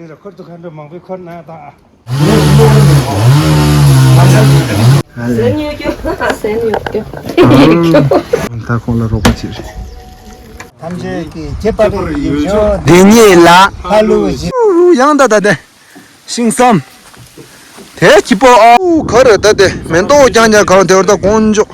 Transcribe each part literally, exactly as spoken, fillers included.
འཁོར་དུ་མཁའ་འགྲོ་མང་པོས་འཁོར་གནང་དང་། ཟས་ཉོ་རྒྱུ། ཟས་ཉོ་རྒྱུ། ད་ཁོང་ལ་རོགས་པ་བྱེད་རེད། ཐམས་ཅད་ཀྱི་ཁྱད་པར་ཡིན་ཤོག་འདི་ཉིད་ལ། ཧ་ལུ་ཞིག་ཡང་ད་ད་དེ། ཤིང་སམ། དེ་སྐྱིད་པོ་ཨ། ག་རེ་ད་དེ་མེ་ཏོག་རྐྱང་རྐྱང་གང་དེ་བར་ད་དཀོན་མཆོག་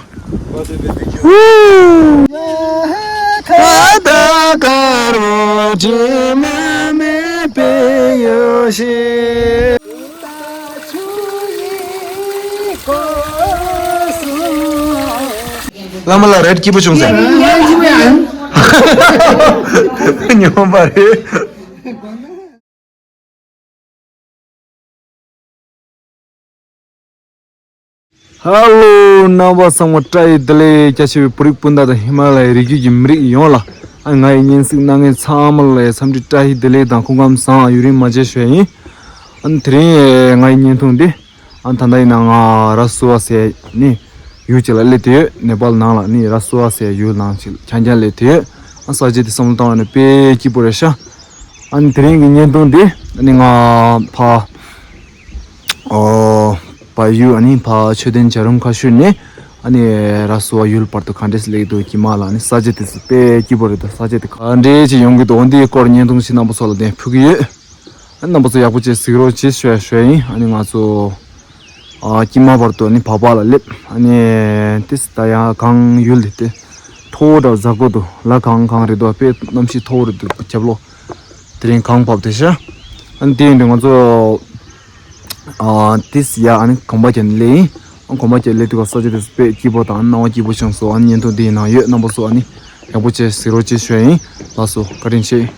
བླ་མ་ལ་རེད་སྐྱིད་པོ་བྱུང་ཟེར། ཉོན་པ་རེད། ཧ་ལོ། རྣམ་པ་ཚང་མ་བཀྲ་ཤིས་བདེ་ལེགས། རྒྱ་ཆེ་བའི་བོད་རིགས་སྤུན་ཟླ་དང་ཧི་མ་ལ་ཡའི་རི་རྒྱུད་ཀྱི་མི་རིགས་ཡོངས་ལ། ཨ། ང་ཡི་སྙན་གཟིགས་གནང་མཁན་ཚང་མ་ལ་འཚམས་འདྲི་བཀྲ་ཤིས་བདེ་ལེགས་དང་སྐུ་ཁམས་བཟང་། ཡུན་རིང་མ་མཇལ་ཞུ་ཡ་ཡིན། ཨ་ནི་དེ་རིང་ང་ཡི་བརྙན་ཐུང་འདི། ཨ་ནི་ད་ལྟ་ཡིན་ན་ང་ར་སུ་ཝ་ཟེར་ནི་ཡུལ་ཅིག་ལ་སླེབས་བསྡད་ཡོད། ནེ་པཱལ་ནང་ལ་ནི་ར་སུ་ཝ་ཟེར་ཡུལ་ནང་ཅིག་རྐྱང་རྐྱང་སླེབས་བསྡད་ཡོད། ཨ། ས་ཆ་དེ་བསམ་བློ་བཏང་བ་ནི་དཔེ་སྐྱིད་པོ་རེད་ཤག་ཨ་ནི་དེ་རིང་གི་བརྙན་ཐུང་འདི་ཨ་ནི་ང་ཕ། ཨོ། བལ་ཡུལ་ཨ་ནི་ཕ་མཆོད་རྟེན་བྱ་རུང་ཁ་ཤུལ་ནས་ཨ་ནི་ར་སུ་ཝ་ཡུལ་བར་དུ་ག་འདྲས་སླེབས་འདུག་གི་མ་ལ་ཨ་ནི་ས་ཆ་དེ་ཚོ་དཔེ་སྐྱིད་པོ་རེད་འདུག་ས་ཆ་དེ་ག་འདྲས་ཅིག་ཡོང་གི་འདུག་འོ་འདིའི་སྐོར་བརྙན་ཐུང་ཞིག་རྣམ་པ་ཚོ་ལ་འདི་ཕུལ་གི་ཡོད། ཨ་ནི་རྣམ་པ་ཚོ་ཡག་པོ་བྱས་གཟིགས་རོགས་བྱེད་ཞུ་ཡ་ཞུ་ཡ་ཡིན། ཨ་ནི་ང་ཚོ་ཨ་དཀྱིལ་མ་བར་དུ་ཨ་ནི་བག་ཕ་ལ་སླེབས། ཨ་ནི་ཏིས་ད་ཡང་གངས་ཡུལ་དེ་དེ་མཐོ་བོ་འདྲ་འཛེགས་གོ་འདུག་ལ་གངས་གངས་རེད་འདུག་དཔེ་གནམ་གཤིས་མཐོ་བོ་རེད་འདུག་རྒྱབ་ལོགས་དེ་རིང་གངས་བབས་དེ་ཤ། ཨ་ནི་དེ་ཡིན་དུས་ང་ཚོ་ཨ་ཏིས་ཡ་ཨ་ནི་གོམ་པ་རྒྱག་ནས་སླེབས་ཡིན། ཨ་གོམ་པ་རྒྱག་སླེབས་དུས་ཀ་ས་ཆ་དེ་དཔེ་སྐྱིད་པོ་དང་སྣང་བ་སྐྱིད་པོ་བྱུང་སོང་། ཨ་ནི་བརྙན་ཐུང་དེའི་ནང་ཡོད། རྣམ་པ་ཚོ་ཨ་ནི་ཡག་པོ་བྱས་གཟིགས་རོགས་བྱེད་ཞུ་ཡ་ཡིན། ལགས་སོ། བཀའ་དྲིན་ཆེ།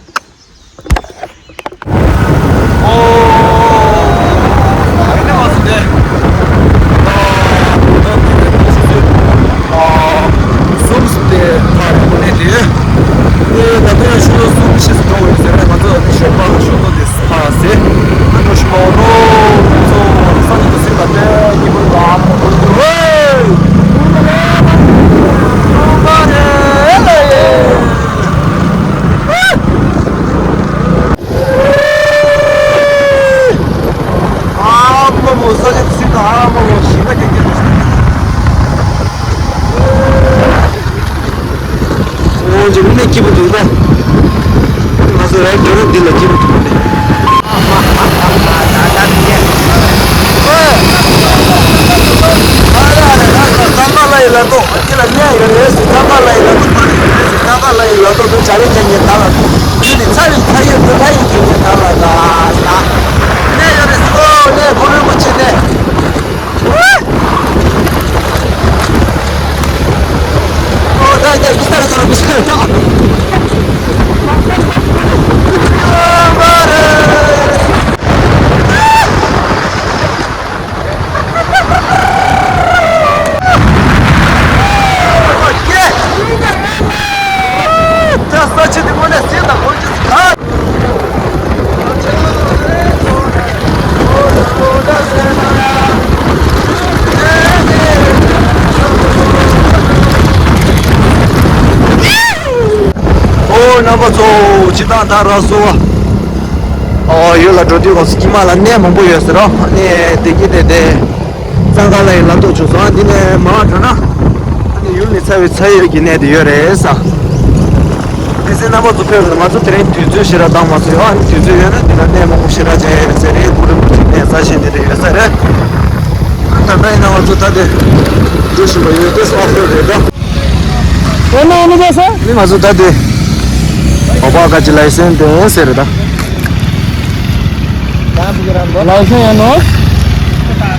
ཨ་མ་མོ་ས་ཆ་ཚིག་ཨ་མ་མོ་ཞིང་ཁ་སྐྱེ་སྐྱེ་རེད། ཨོ་ཇི་མི་ནས་སྐྱིད་པོ་འདུག་ད། ང་ཚོ་རའི་འགྲོ་རུ་འདི་ལ་སྐྱིད་པོ་འདུག་སྟེ། ཚང་མ་ལ་ཡི་ལ་ཏོ། ཁྱེད་ལ་ཉལ་ཡོད་རེད་ཟེར། ཚང་མ་ལ་ཡི་ལ་ཏོ། ཚང་མ་ལ་ཡི་ལ་ཏོ། དུ་བྱ་རེ་ཁྱེད་ཉལ་ད་ལ་ཏོ། དུ་ནི་ཚ་རེ་ཚ་ཡོད་དུ་ལ་ཡི་ཁྱེད་ཉལ་ད་ལ་ད། ཉལ་ཡོད་རེད་ཟེར། ཨོ་ནས་གོ་རིན་པོ་ཆེ་ནས། ཨོ་ད་ཉལ་གི་ས་རེ་ས་རེ་གི་ས་རེ་ད། ཨོ་རྣམ་པ་ཚོ། སྤྱིར་བཏང་ད་ར་སོ་ཨ་ཡུལ་ལ་འགྲོ་དུས་སྐབས་སུ་དཀྱིལ་མ་ལ་གནས་མང་པོ་ཡོད་ཟེར་རོ། གནས་དེ་གི་དེ་དེ། གཙང་ཁ་ལ་ཡི་ལ་ཏོག་བྱུང་སོང་། འདི་ནས་མར་འགྲོ་ན་ཨ་ནི་ཡུལ་ནི་ཚ་བའི་ཚ་ཡོད་ཀྱི་གནས་དེ་ཡོད་རེད་ས། དེ་ཚེ་རྣམ་པ་ཚོ་ཕེབས་ན་ང་ཚོ་དེ་རིང་དུས་ཚོད་ཞེ་དྲག་བཏང་མ་སོང་ཡོད། ཨ་ནི་དུས་ཚོད་ཡོད་ན་འདི་ལ་གནས་མང་པོ་ཞེ་དྲག་ཅན་ཡོད་རེད་ཟེར་རེད། གུ་རུ་གནས་ས་ཞིག་འདི་འདྲ་ཡོད་ས་རེད། ད་ལྟ་ཡིན་ན་ང་ཚོ་ད་དེ་འགྲོ་བཞིན་པ་ཡོད་དེ་ས་ཕེབས་རེད་ད། ཨོ་ན་ཨོ་ན་ཟེར་ས། ནི་ང་ཚོ་ད་དེ་བོ་པ་ཀ་ཅི་ལའི་སེན་དེ་ཟེར་རེད་ད། ལའི་སེན་ཡིན་ནོ།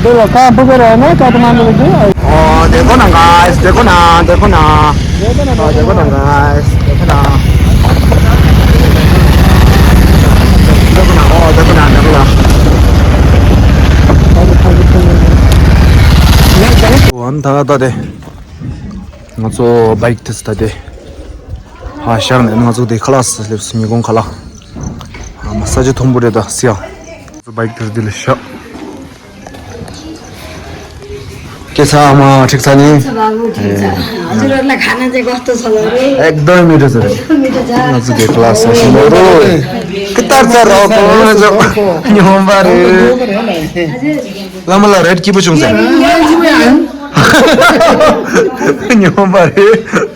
འདི་ལ་ཁ་ཕུ་ག་ར་ཡིན་ན་ཁ་ཐུ་མ་འདི་ལ་འདི། ཨོ་དེ་ཁོ་ན་ག་དེ་ཁོ་ན་དེ་ཁོ་ན། ཨོ་དེ་ཁོ་ན་ག་དེ་ཁོ་ན། དེ་ཁོ་ན་ཨོ་དེ་ཁོ་ན་དེ་ཁོ་ན། ཨོ་ད་ད་དེ། ང་ཚོ་བྷའིཀ་དེ་ཚོ་ད་དེ། ཧ་ཤར་ནས་ང་ཚོ་དེ་ཁ་ལག་ཟ་སླེབས་སོང་། ཉིན་གུང་ཁ་ལག་ཨ་མ་ས་ཆ་མཐོན་པོ་རེད་ད་སི་ཡ། ང་ཚོ་བྷའིཀ་དེ་ཚོ་དེ་ལ་བཞག་ཚ་མ་ཁྲིག་ཚ་ནི། ཚ་བ་བུ་ཁྲིག་ཚ། ཨ་ཅོ་ར་ལ་ཁ་ན་ཅེ་གོ་ཏོ་ཚ་ལ་རེ། ཨེག་དོན་མི་འདྲ་ཟེར། མི་འདྲ་ཅ། ང་ཚོ་གི་ཀླ་སི་ཤི་མོ་རོ། ཀི་ཏར་ཚ་རོ་གོ་ང་ཚོ་ཉོན་པ་རེད། བླ་མ་ལ་རེད་སྐྱིད་པོ་བྱུང་ཟེར། ཉོན་པ་རེད།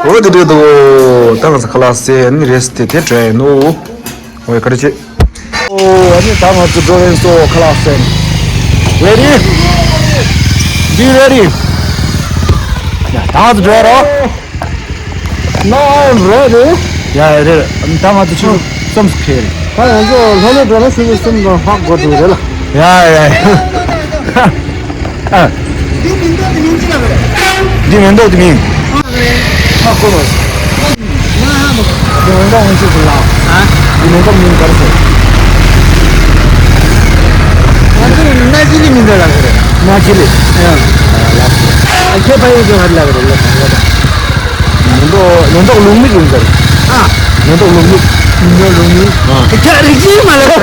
འོ་དེ་འདྲ་འདུག་ད་ང་ཚོ་ཀླ་སི་ནི་རེས་དེ་དེ་དྲན་ནོ། ཨོའི་བཀའ་དྲིན་ཆེ། ཨོ་ཨ་ནི་ད་ང་ཚོ་འགྲོ་རན་སོ་ཁ་ལག་ཟེར། Ready? Be ready. ཡ་ད་ང་ཚོ་འགྲོ་རོགས། No, I'm ready. ཡ་ཡ་རེད། ད་ང་ཚོ་ཆུ་རྩོམ་སུ་ཁེལ། ད་ང་ཚོ་ལྷོ་ལྷོ་འགྲོ་ན་ཆུ་རྩོམ་ལ་ཧག་དགོས་འདུག་རེད་ལ། ཡ་ཡ་ཡ། ཨ། འདི་མིང་འདོགས་དེ་མིང་ཅི་ལབ་རེད། འདི་མིང་འདོགས་དེ་མིང་། ཨ་རེད། ཧ་གོ་མ་སོང་། ང་ཧ་མ་གོ། འདི་མིང་འདོགས་ང་ཚོ་དེ་ལ། ཨ། འདི་མིང་འདོགས་མིང་ག་རེ་ཟེར། ང་ཚོ་ན་ཅི་ལི་མིང་འདོགས་ལབ་རེད། ན་ཅི་ལི། ཨ། ལབ་རེད། ཨ་ཁྱེད་ཕ་ཡུལ་གྱི་ཧ་ལབ་རེད་ལབ་རེད། མིང་འདོགས་མིང་འདོགས་ལུང་མིང་ལུང་ག་རེ། ཨ། མིང་འདོགས་ལུང་མིང་། མིང་འདོགས་ལུང་མིང་། ཨ། ཁྱེད་རིག་གཞི་མ་ལབ།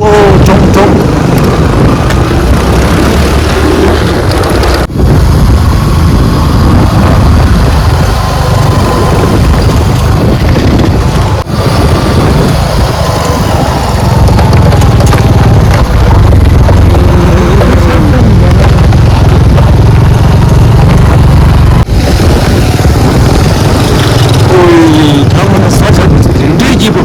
ཨོ། གྲོང་གྲོང་། ཨོའི། ཐང་ན་ས་ཆ་དེ་ཚོ་དེ་འདྲའི་སྐྱིད་པོ།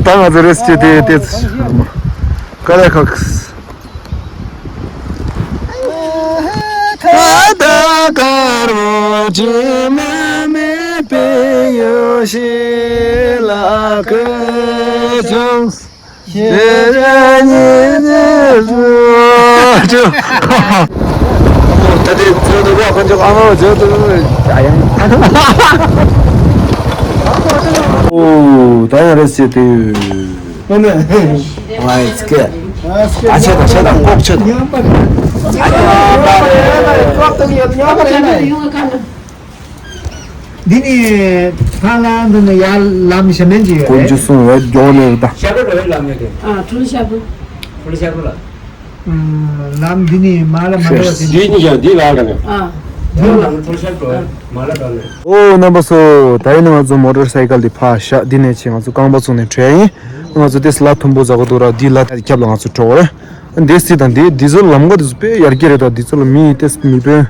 ད་ང་ཚོ་རེས་བྱེད་དེ་དེ་ཀ་ལེ་ཁག་ཨོ། ད་ཡང་རེས་བྱེད་དེ། ཨ་ནི། ཨ་སྐད། ཨ་ཆད་དང་ཆད་དང་ལྐོག་ཆད་དང་། འདི་ནི་ཕ་ལ་འདི་ནི་ཡར་ལམ་གཞན་མན་ཅིག་ཡོད་དཀོན་རེད། མཆོག་གསུང་བའི་མགྱོགས་ལས་ད། ཤར་པ་རེད་ལམ་ཡོད་དེ། ཨ་ཁྲུལ་ཤར་པ། ཁྲུལ་ཤར་པ་ལ། ལམ་འདི་ནི་མ་ལ་མ་འདྲ་བ་ཟིན། འདི་གཉིས་ཀྱང་འདི་ལ་ར་ནས། ཨ། འདི་ལ་ཁྲུལ་ཤར་པ་མ་ལ་འདྲ་ནས། ཨོ་རྣམ་པ་ཚོ། ད་ཡིན་ན་ང་ཚོ་མོ་ཊར་སའི་ཀལ་འདི་ཕར་བཞག་འདི་ནས་ཆེ་ང་ཚོ་རྐང་པ་བཙུགས་ནས་བྲོས་ཡིན། ང་ཚོ་ཏེས་ལ་མཐོན་པོ་ཟ་གོ་འདུག་ར། འདི་ལ་ཁྱབ་ལ་ང་ཚོ་འགྲོ་བ་རེད། འདི་སི་དང་འདི་འདི་ཚོ་ལམ་ཀ་འདི་ཚོ་དཔེ་ཡར་རྒྱས་རེད། ད་འདི་ཚོ་ལ་མི་ཏེས་མི་དཔོན།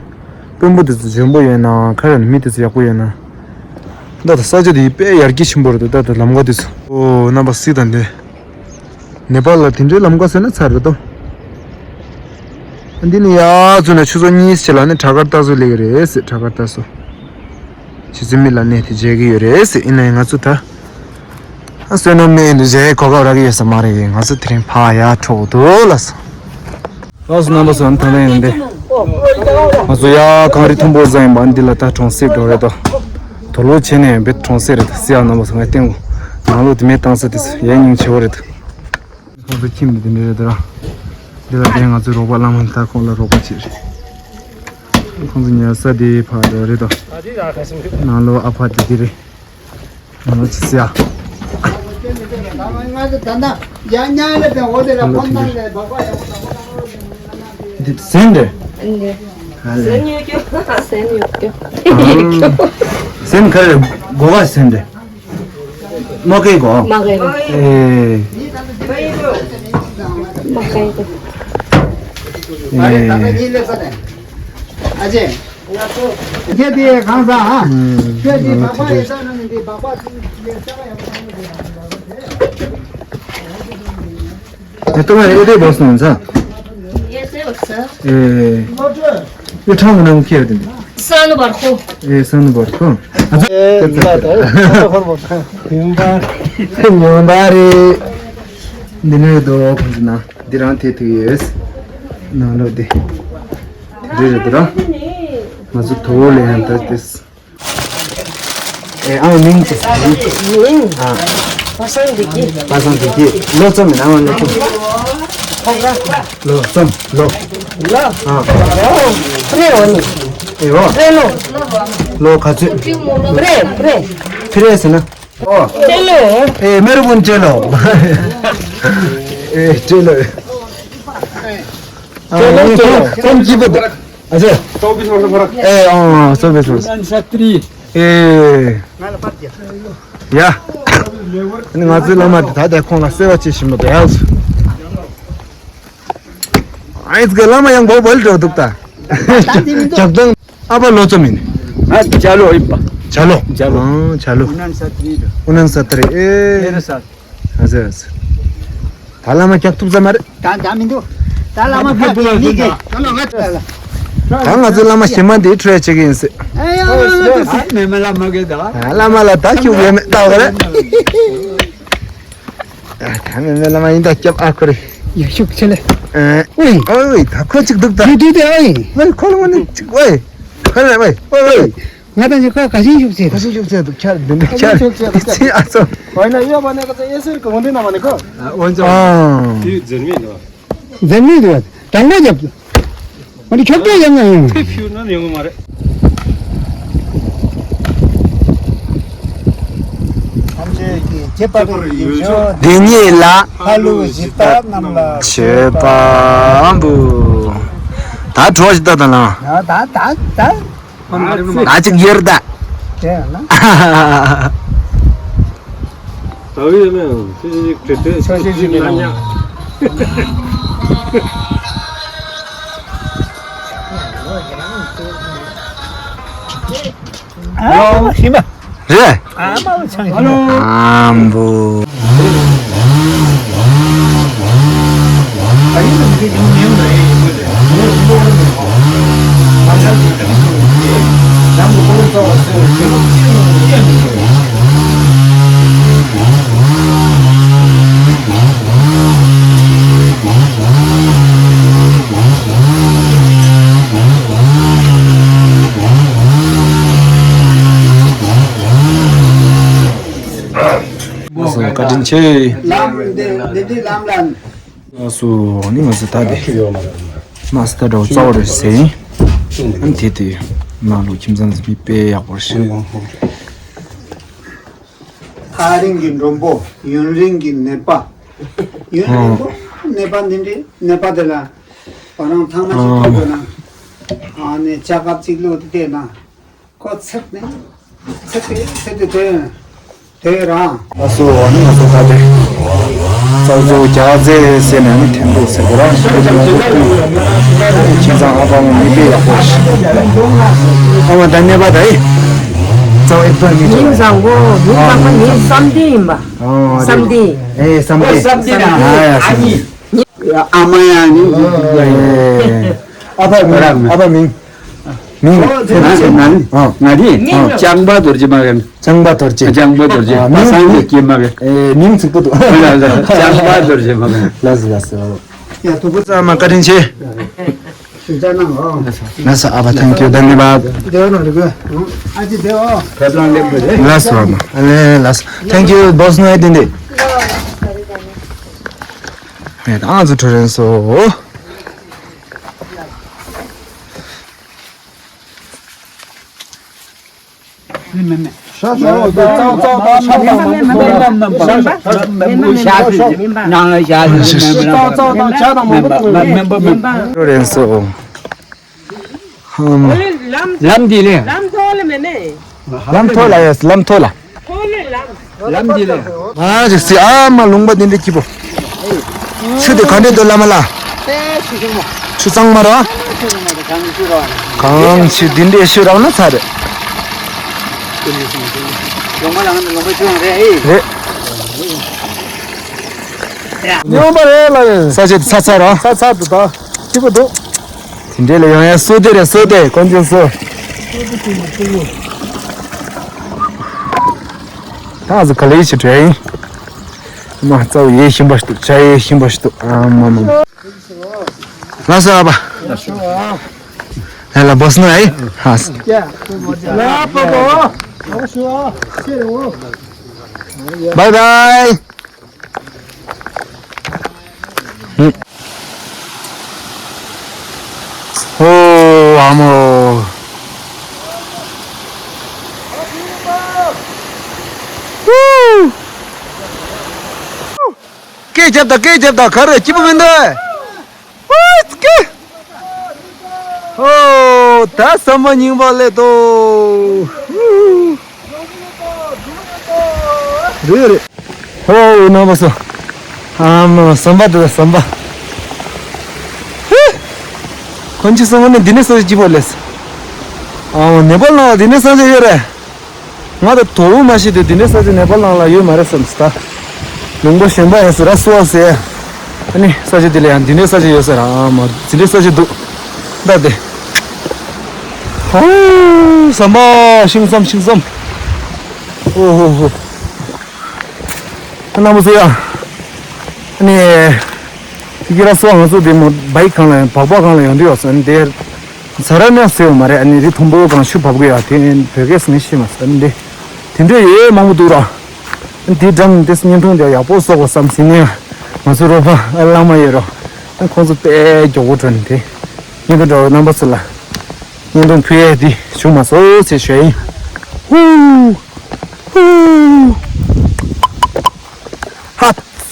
དཔོན་པོ་དེ་ཚོ་འཇོན་པོ་ཡོད་ན་ཁ་ར་ནི་མི་དེ་ཚོ་ཡག་པོ་ཡོད་ན། ད་ད་ས་ཆ་དེ་དཔེ་ཡར་རྒྱས་ཆེན་པོ་རེད་འདུག་ད་ད་ལམ་ཀ་དེ་ཚོ། ཨོ་རྣམ་པ་སི་དང་འདི། ནེ་པཱལ་ལ་དེ་འདྲའི་ལམ་ཀ་ཟེར་ན་ཚར་རེད་དོ། འདི་ནི་ཡ་ཚུ་ནས་ཆུ་ཚོད་གཉིས་ཕྱེད་ལ་ནི་བྲག་དཀར་རྟ་ཟོ་སླེབས་ཀྱི་རེད་ཟེར། བྲག་དཀར་རྟ་ཟོ། ཆུ་ཚོད་གཉིས་ལ་གནས་དེ་མཇལ་གྱི་ཡོད་རེད་ཟེར། ཡིན་ནའི་ང་ཚོ་ད། ཨ་བསོད་ནམས་མེད་འདུག་མཇལ་གོ་སྐབས་རག་གི་ཡོད་ས་མ་རེད། ང་ཚོ་དེ་རིང་ཕར་ཡར་འགྲོ་འདུག་ལགས་སོ། ལགས་སོ་རྣམ་པ་ཚོ། ད་ལྟ་ཡང་འདི། ང་ཚོ་ཡ་གངས་རི་མཐོན་པོ་ཟ་ཡིན་པ་འདི་ལ་ད་གྲོང་གསེབ་འགྲོ་རེད་དོ། དོ་ལོ་བྱས་ནས་བེད་གྲོང་གསེབ་རེད་ཟེར་ཡ་རྣམ་པ་ཚོ་ངས་བསྟན་གོ། ནང་ལོགས་དེ་མེད་བཏང་ས་དེ་ཡ་སྙིང་རྗེ་བོ་རེད། ཁོང་ཚོ་ཁྱིམ་དེ་འདི་འདྲ་རེད་དོ། འདི་ལ་བསྡད་ང་ཚོའི་རོགས་པ་བླ་མ་ད་ཁོང་ལ་རོགས་པ་བྱེད་རེད། ཁོང་ཚོ་ཉལ་ས་དེ་ཕར་འགྲོ་རེད་དོ། ནང་ལོགས་ཨ་ཕ་དེ་འདི་རེད། ང་ཚོ་ཅི་ཟེར་ཡ། འདི་ཟན་རེད། ཟན་ཉོ་རྒྱུ། ཟན་ཉོ་རྒྱུ། ཟན་ག་རེ་རེད། སྒོ་ཁ་ཟན་རེད། མ་ཀའི་གོ། མ་ཀའི་གོ། ཨེ། མ་ཀའི་གོ། ཨེ། ཁྱེད་དེ་གང་ཟ་ཧ། ཁྱེད་དེ་སྦག་སྦག་ཡོད་ས་ན་ནི་དེ་སྦག་སྦག་ཅིག་ཡོད་ས་ཡོད་པ། ཨེ་ཏོ་མ་ཨེ་ཏེ་བོ་སོང་ཚ། ཨེ་ཏེ་བོ་ས། ཨེ། ཨེ་ཁྲང་ནང་ཁྱེར་དེ། ས་ནུ་བར་ཁོ། ཨེ་ས་ནུ་བར་ཁོ། ཨ་ཚ། ཨེ་ལ་ད་ཧོར་བོ་ཁ། ཉོན་པ་ཉོན་པ་རེད། འདི་ནས་དོ་ཁོང་ཚོ་ན་འདི་རང་དེ་ཐུག་ཡོད། ནང་ལོ་དེ་དེ་རེད་དེ་ར། ང་ཚོ་དོ་ལེ་ཡང་ད་དེ། ཨེ་ཨང་མིང་ཅི། མིང་། ཨ། པ་སངས་བདེ་སྐྱིད། པ་སངས་བདེ་སྐྱིད། ལོ་ཙམ་མིན་ཨང་ལོ་ཙམ། ལོ་ཙམ་ལོ། ལོ། ཨ། ཕི་རེ་འོ་ནི། ཨེ་འོ། ཕི་རེ་ལོ། ལོ་ག་ཚོད། ཕི་རེ་ཕི་རེ། ཕི་རེ་ཟེར་ན། ཨོ། ཕི་རེ་ལོ། ཨེ་མེར་བུན་ཅེ་ལོ། ཨེ་ཅེ་ལོ། ཨ་ཅེ་ལོ་ཅེ་ལོ། ཙམ་ཅི་པ། ཨ་ཅེ། चौबीस वर्ष भरा। ए अँ चौबीस वर्ष। उनसत्तरी। ए। या। अनि ང་ཚོའི་བླ་མ་དེ་ད་ལྟ་ཁོང་ལ་གསོལ་བ་བྱེད་བཞིན་པ་དེ་ཡང་། ཨ་ཡིས་གི་བླ་མ་ཡང་མགོ་བོལ་འགྲོ་འདུག་ད། ཇག་དང་ཨ་ཕ་ལོ་ཙམ་ཡིན། ང་ཇ་ལོ་ཡིན་པ། ཇ་ལོ། ཇ་ལོ། ཨང་ཇ་ལོ། ཨུ་ནན་ས་ཏྲི་ཨེ། ཨ་ཟེ་ཨ་ཟེ། ད་བླ་མ་རྒྱག་ཐུབ་ས་མ་རེད། ད་ད་མི་འདུག་ད་བླ་མ་ཕ་གི་ནི་གི་ད་ང་ཚོ་བླ་མ་ཞེ་མ་འདི་ཁྲོས་བྱེད་ཀྱི་ཡིན་ཟེར། ཨེ་ཡ་ཨ་མེ་མེ་བླ་མ་གི་ད། བླ་མ་ལ་ད་ཤུགས་ཡོད་མེད་ལྟ་བ་རེད། ད་མེ་མེ་བླ་མ་ཡིན་ད་སྐྱབས་ཨ་ཁུ་རེད། ཡ་ཤུགས་ཆེ་ལེ། ཨེ། ཨོའི། ཨོའི་ད་ཁོ་ཅིག་འདུག་ད། དུས་དུས་དེ་ཨོའི། ཨོའི་ཁོ་ལ་ངོ་ནི་ཅིག་ཨོའི། ཁོ་ལ་ཨོའི་ཨོའི་ཨོའི། ང་དང་ཅིག་ཁོ་ག་ཤིང་ཤུགས་ཆེ་ག་ཤིང་ཤུགས་ཆེ་འདུག་ཁྱར་འདི་འདྲ་ཁྱར་ཅི་ཨ་ཚོ། ཨོའི་ན་ཡོད་པ་ནས་ཁ་ཚ་ཨེ་སེར་གི་འོན་ཏེ་ན་མ་ནི་ཁོ། ཨོན་ཅོ། ཨ། དུས་འཛིན་མི་འདུག་འཛིན་མི་འདུག་དྲང་པོ་རྒྱབ། འོན་ཏེ་ཁྱོད་པས་ཡང་ང་ཡང་། ཕེབས་ཤུལ་ན་ཡོང་གི་མ་རེད། ཐམས་ཅད་ཀྱི་ཁྱད་པར་ཡོད་ཤོག་འདི་ཉིད་ལ། ཧ་ལུ་ཇི་ལྟར་རྣམས་ལ་མཆོད་པ་འབུལ། ད་གྲོགས་ཇི་ལྟར་དང་ལ། ད་ད་ད། ད་ཅིག་ཡེར་ད། དེ་ཡང་ན། ད་བི་ཡ་མེ་ཅི་ཅི་ཅི་ཅི་ཅི་ཅི་ན་ཉ། ཨ་ཤི་མ། རེད། ཨ་མ་ཆང་ཤི་མ། ཨམ་བུ། བཀའ་དྲིན་ཆེ། ལམ་འདི་འདི་འདི་ལམ་ལ། ང་ཚོ་ནི་ང་ཚོ་ད་དེ་མ་སི་ཏ་འདྲ་བོ་རྩ་བ་རེད་ཟེར་ཡིན། ཨ་ནི་དེ་དེ་ནང་ལོ་ཁྱིམ་ཚང་ཚོ་མི་དཔེ་ཡག་པོ་རེད། ཐག་རིང་གི་མགྲོན་པོ་ཡུན་རིང་གི་ནད་པ། ཡུན་རིང་པོ་ནད་པ་འདི་འདྲའི་ནད་པ་དེ་ལ་ང་རང་ཐང་མ་ཞིག་ཐོབ་དགོས་ན། ཨ་ནི་ལྕགས་ཁབ་ཅིག་བླུགས་ཏེ་བལྟས་ན། ཁོ་ཚེག་ནས་ཚེག་དེ་ཚེག་དེ་དོན་དོན་རང་། ཨ་སོ་ཨ་ནི་ང་ཚོ་ཁ་དེ་ཙོག་ཙོག་རྒྱ་རྫས་ཟེར་ནས་ནི་ཐེམ་པོ་ཟེར་གོ་ར་ཞིག་ལ་ཡོང་གི་ཁྱིམ་ཚང་ཨ་ཕ་མ་མི་དཔེ་ཡག་པོ་ཞིག་ཨ་མ་ད་ནད་པ་ད་ཡི་ཙོག་ཨེ་པ་མི་ཉིན་བཟང་པོ་ཉིན་བཟང་པོ་ཉིན་བསམ་གཏན་ཡིན་པ། བསམ་གཏན། ཨེ་བསམ་གཏན། བསམ་གཏན་ཨ་ཡ་བསམ་གཏན། ཨ་མ་ཡང་ནི། ཨ་ཕ་མིང་། ཨ་ཕ་མིང་། མིང་། ང་ནི་ལྕང་པ་རྡོ་རྗེ་མ་གན། ལྕང་པ་རྡོ་རྗེ། ལྕང་པ་རྡོ་རྗེ། ཨ་པ་སངས་རྒྱས་སྐྱེས་མ་གན། ཨེ་མིང་ཚིག་པོ་འདུག་ལྕང་པ་རྡོ་རྗེ་མ་གན། ལགས་སོ་ལགས་སོ། ཡ་ཐུགས་རྗེ་ཆེ། ཨ་མ་བཀའ་དྲིན་ཆེ། ཞུ་ཅག་གནང་རོགས། ལགས་སོ་ཨ་ཕ་thank you ཐན་ཝ་དི། བདེ་བ་ལ་འགྲོ་དགོས། ཨ་ཅེ་བདེ་བ། ཕེབས་ལང་ལེགས་པོ་རེད། ལགས་སོ་ཨ་མ་ཨ་ལེ་ལགས་སོ་thank you བོས་ནོ་ཨེ་ཏན་ཏེ། ཧེ་ད་ང་ཚོ་ཁྲོ་རན་སོ། ལམ་འདི་ལས། ལམ་ཐོག་ལ་ཡ་ལམ་ཐོག་ལ། ལམ་འདི་ལས། ཨ་ཅིག་སི་ཨ་མ་ལུང་པ་འདི་འདྲ་སྐྱིད་པོ། ཆུ་དེ་ག་འདྲ་འདུག་བླ་མ་ལགས། ཆུ་གཙང་མ་ར། གངས་ཆུ་འདི་འདྲའི་ཆུ་རག་ན་ཚར་རེད། རེད། སྨྱོན་པ་རེད་ལ་ཡིན། ས་ཆ་ཚ་ཚ་ར། ཚ་ཚ་འདུག་ད། སྐྱིད་པོ་འདུག་དེ་འདྲའི་ལ་ཡོང་ཡ་སོ་དེ་རེད། སོ་དེ་དཀོན་མཆོག་སོ། ད་ང་ཚོ་ག་ལེ་ཞིག་བྲོས་ཡིན། མ་རྩ་བ་ཡེ་ཤིན་པ་ཞིག་འདུག་ཇ་ཡེ་ཤིན་པ་ཞིག་འདུག་ཨ་མ་མ། ལགས་སོ་ཨ་ཕ། ལགས་ལ་བོས་ནོ་ཨེ། ཧ་སི། ལགས་པ་པ། ལགས་སོ་ཨ། ཤེས་རེད་འོ། བའི་བའི། ཨོ་ཨ་མོ། སྐད་རྒྱབ་དང་སྐད་རྒྱབ་དང་ག་རེ་སྐྱིད་པོ་མི་འདུག་ཨོ་ད་ཟམ་པ་རྙིང་པ་སླེབས་འདུག་རེད་རེད། ཨོ་རྣམ་པ་ཚོ། ཨ་མ་ཟམ་པ་དེ་ཟམ་པ། ཧི། ཁོང་ཅི་སོང་ནས་འདི་ནས་ས་ཆ་སྐྱིད་པོ་ལས། ཨ་མ་ནེ་པཱལ་ནང་ལ་འདི་ནས་ས་ཆ་ཡོད་རེད། ང་ད་དོ་བོ་མ་ཤེས་དུས་འདི་འདྲའི་ས་ཆ་ནེ་པཱལ་ནང་ལ་ཡོད་མ་རེད་བསམ་སོང་ད། ལུང་པ་གཞན་པ་ཡིན་ཟེར་ར་སུ་བ་ཟེར། ཨ་ནི་ས་ཆ་འདི་ལ་ཡང་འདི་འདྲའི་ས་ཆ་ཡོད་ཟེར་ར་ཨ་མ་འདི་འདྲའི་ས་ཆ་འདུག་ད་དེ། ཧོ། ཟམ་པ་ཤིང་ཟམ་ཤིང་ཟམ། ཨོ་ཧོ་ཧོ། ཨ་ན་མོ་ཟེར་ཡ། ཨ་ནི། དེ་གི་ར་སུ་བ་ང་ཚོ་དེ་མོ་བའིག་སྒང་ལ་ཡང་སྦག་སྦག་སྒང་ལ་ཡོང་དུས་ཡོད་ཟེར་ཨ་ནི་དེ། ཛ་ར་ནག་ཟེར་བ་མ་རེད། ཨ་ནི་རི་མཐོན་པོ་སྒང་ཤུ་བབས་གི་ཡ་དེ་བོད་སྐད་ངས་ཤེས་མ་སོང་། ཨ་ནི་དེ་འདྲ་ཡོད་མང་པོ་འདུག་ར། ཨ་ནི་དེ་འགྲམ་དེ་བརྙན་ཐུང་དེ་ཡག་པོ་བཟོ་དགོས་བསམ་ཟིན་ནས་ང་ཚོ་རོགས་པ་ཨ་བླ་མ་ཡོད་རོ། ཨ་ནི་ཁོང་ཚོ་དཔེ་མགྱོགས་པོ་འགྲོ་ནས་དེ་བརྙན་ཐུང་འདྲ་བོ་རྣམ་པ་ཚོ་ལ་བརྙན་ཐུང་ཕུལ་ཡས་དེ་བྱུང་མ་སོང་ཟེར་ཞུ་ཡིན། ཧུ། ཧུ། ཧ།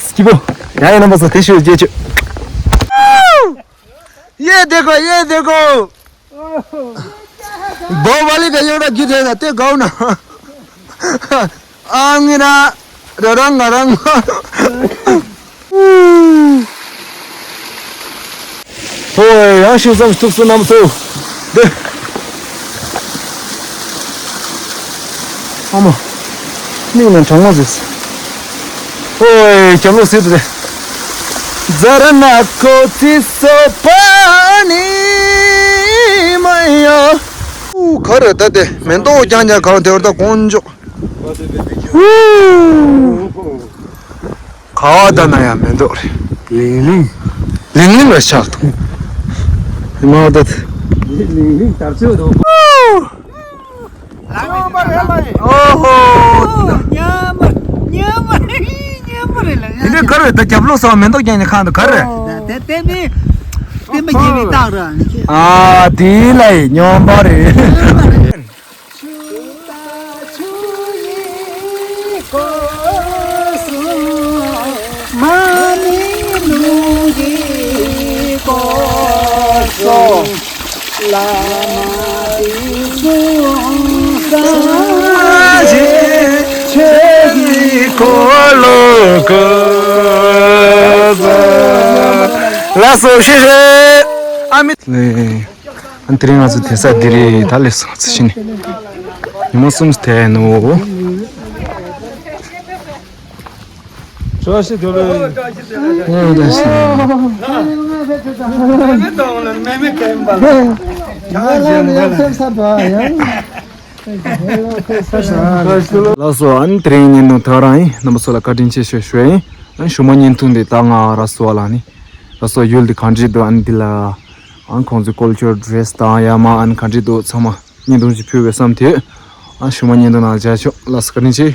སྐྱིད་པོ། ཡ་ཡ་རྣམ་པ་ཚོ་དེ་ཤོད་རྗེས་ཆོད། ये देखो, ये देखो। बाहुबली का ये वाला गीत है ना, ते गाओ ना। आंगरा ररंग रंग। ཧོ། ཡང་ཤིང་ཙམ་ཐུགས་སུ་རྣམ་ཚོ། འདི། ཨ་མ། མིག་ནང་གྲང་མོ་ཟིག་ཧོ། རྒྱབ་ལོགས་ཟིག་ཏུ་དེ། ཛ་ར་ན་ཁོ་ཚི་སོ་པ་ནི་མ་ཡ། ཨུ་ག་རེ་ད་དེ་མེ་ཏོག་རྐྱང་རྐྱང་གང་དེ་བར་ད་དཀོན་མཆོག་ཧུ། ག་བ་ད་ན་ཡང་མེ་ཏོག་རེད། ལིང་ལིང་། ལིང་ལིང་ལ་ཆགས་འདུག་ཧི་མ་ད། ལིང་ལིང་དར་ཚོད་འདུག་ཨོ་ཧོ། ཉམས་ཉམས་རེད་ལ། དེ་འདྲའི་ག་རེ་ད་རྒྱབ་ལོགས་སོགས་མེ་ཏོག་རྒྱག་ནས་ཁང་དུ་ག་རེ། དེ་དེ་མི་དེ་མི་རྒྱལ་བའི་རྟགས་ར། ཨ་དེ་ལ་ཡི་སྨྱོན་པ་རེད། ལགས་སོ་ཤེས་ཤེས། ཨ་མི། ཨ་ནི་དེ་རིང་ང་ཚོ་དེ་ས་འདི་རེད། ད་སླེབས་སོང་ཚེ་ཤི་ནས། ཉི་མ་གསུམ་དེ་ནོ། བཀྲ་ཤིས་བདེ་ལེགས། ཨོ་བཀྲ་ཤིས་བདེ་ལེགས། ལགས་སོ། ཨ་ནི་དེ་རིང་ཉིན་ནོ་ད་རང་ཡིན། རྣམ་པ་ཚོ་ལ་བཀའ་དྲིན་ཆེ་ཞུ་ཞུ་ཡིན། ཨ་ནི་ཞུ་མ་བརྙན་ཐུང་འདི་ད་ང་ར་སོ་ལ་ནི། ར་སོ་ཡུལ་འདི་གང་འདྲ་འདུག་ཨ་ནི་འདི་ལ། ཨ་ནི་ཁོང་ཚོའི་ཀལ་ཅར་ཌི་རེ་སི་དང་ཡ་མ་ཨ་ནི་གང་འདྲ་འདུག་ཚང་མ་བརྙན་ཐུང་ཞིག་ཕུལ་བའི་བསམ་དེ། ཨ་ཞུ་མ་བརྙན་ཐུང་ནང་མཇལ་ཆོག་ལགས་སོ། བཀའ་དྲིན་ཆེ།